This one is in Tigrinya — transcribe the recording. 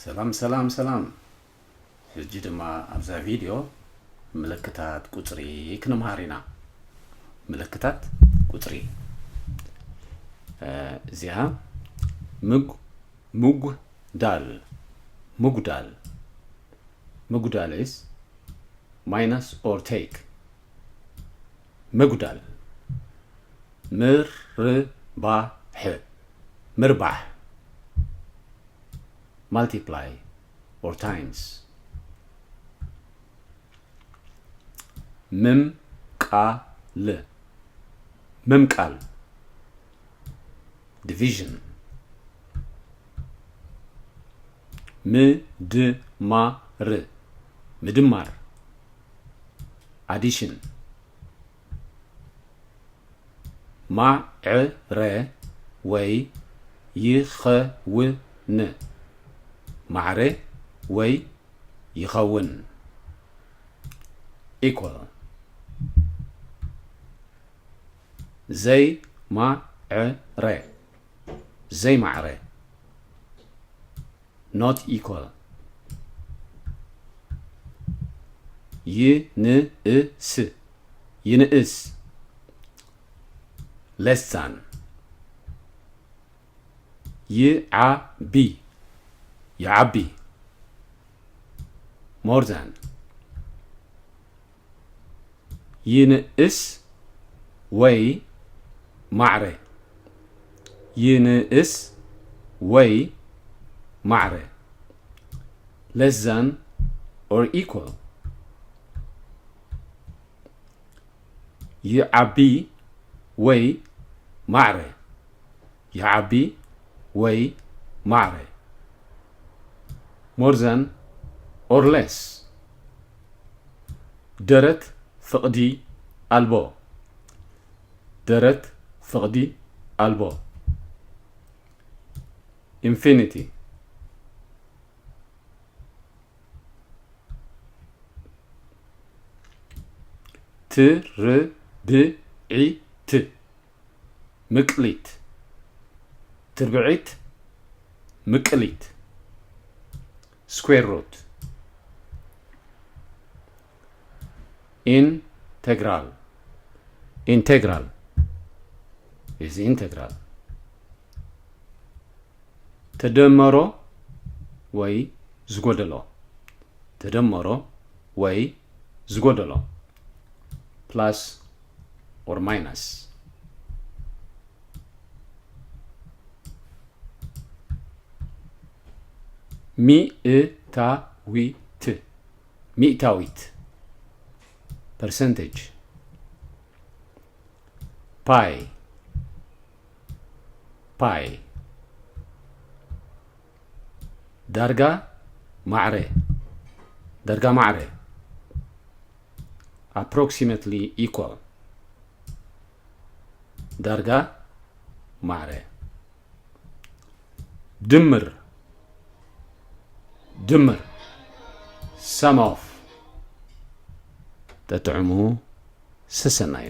ሰላም ሰላም ሰላም። ሕጂ ድማ ኣብዛ ቪድዮ ምልክታት ቁጽሪ ክንምሃር ኢና። ምልክታት ቁጽሪ። እ፣ እዚኣ ምግ-፣ ምጉዳል፣ ምጉዳል፣ ምጉዳል is minus or take። ምጉዳል። ምርባሕ፣ ምርባሕ። Multiply or times። ምምቃል፣ ምምቃል። Division። ምድማር፣ ምድማር። Addition። ማዕረ ወይ ይኸውን። ማዕረ ወይ ይኸውን። Equal። ዘይማዕረ፣ ዘይማዕረ። Not equal። ይንእስ፣ ይንእስ። Less than። ይዓቢ፣ ይዓቢ። More than። ይንእስ ወይ ማዕረ። ይንእስ ወይ ማዕረ። Less than or equal። ይዓቢ ወይ ማዕረ። ይዓቢ ወይ ማዕረ። More than or less። ደረት ፍቕዲ ኣልቦ። ደረት ፍቕዲ ኣልቦ። Infinity። ትርብዒት። ምቅሊት። ትርብዒት። ምቅሊት። Square root። ኢንተግራል። ኢንተግራል is integral። ተደመሮ ወይ ዝጎደሎ። ተደመሮ ወይ ዝጎደሎ። Plus or minus። ሚእታዊት። ሚእታዊት። Percentage። ፓይ። ፓይ። ዳርጋ ማዕረ። ዳርጋ ማዕረ። Approximately equal። ዳርጋ ማዕረ። ድምር። ድምር። Sum of። ተጥዕሙ ሰሰናዩ።